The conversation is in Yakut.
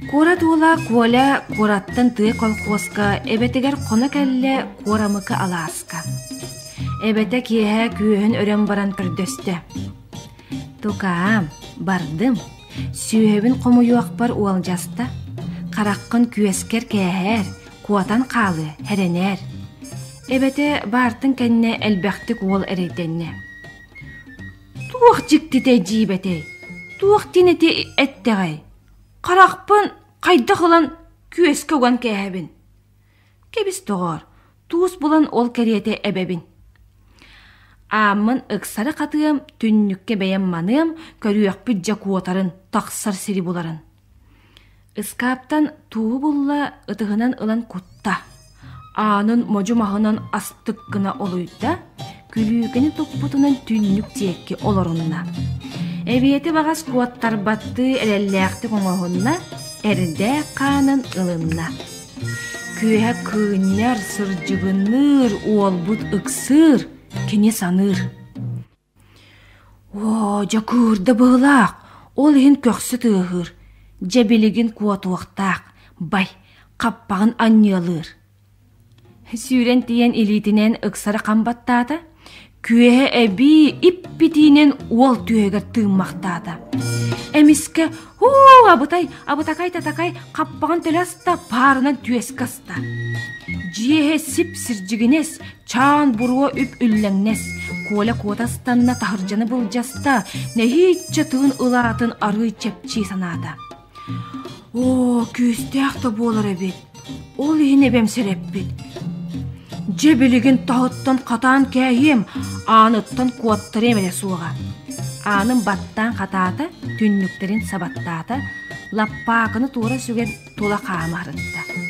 Куорат уола Коля куораттан тыа колхуоска эбэтигэр хоно кэллэ Куорамыкы алааска. Эбэтэ киэһэ күөһүн өрөн баран көрдөстө. Тукаам, бардым. Сүөһүбүн хомуйуохпар уолдьаста. Хараххын күөскэр кээһээр, куотан хаалыа, эрэнээр. Эбэтэ баартын кэннэ элбэхтик уол эрэйдэннэ. Туох дьиктитэй дьиибэтэй? Туох диэн ити эттэҕэй? Харахпын хайдах ылан күөскэ уган кээһэбин? Кэбис доҕоор, туус булан ол кэриэтэ эбэбин. Ааммын ыксары хатыам, түннүккэ бэйэм маныам, көрүөхпүт дьэ куотарын, тахсар сири буларын. Ыскааптан тууһу булла, ытыһынан ылан кутта. Аанын модьу маһынан астык гына олуйда, күлүүкэни туппутунан түннүк диэки олорунна. Эбиэти баҕас куоттарбаттыы эрэллээхтик оҥоһунна, эрдээх хаанын ылынна. Күөһэ кыынньар, сырдьыгыныыр, уолбут ыксыыр, кини саныыр. Оо, дьэ кыырда быһыылаах, ол иһин көхсө тыаһыыр, дьэ билигин куотуохтаах, бай, хаппаҕын анньыалыыр. Сүүрэн тиийэн илиитинэн ыксары хам баттаата, күөһэ эбии иппитиинэн уол түөһүгэр тыыммахтаата. Эмискэ «Һуу, абытай, абытакай-татакай хаппаҕын төлө аста, паарынан түөскэ аста». Дьиэһэ сип-сирдьигинэс, чаан буруо үп үллэҥнэс, Коля куота ыстанна, таһырдьаны былдьаста, нэһииччэ тыын ылаатын арыый чэпчии санаата. Оо, күүстээх да буолар эбит. Ол иһин эбэм сэрэппит. Дьэ билигин таһыттан хатаан кээһиэм, ааныттан куоттарыам эрэ суоҕа. Аанын баттаан хатаата, түннүктэрин сабаттаата, лаппаакыны туора сүгэн тула хаама сырытта.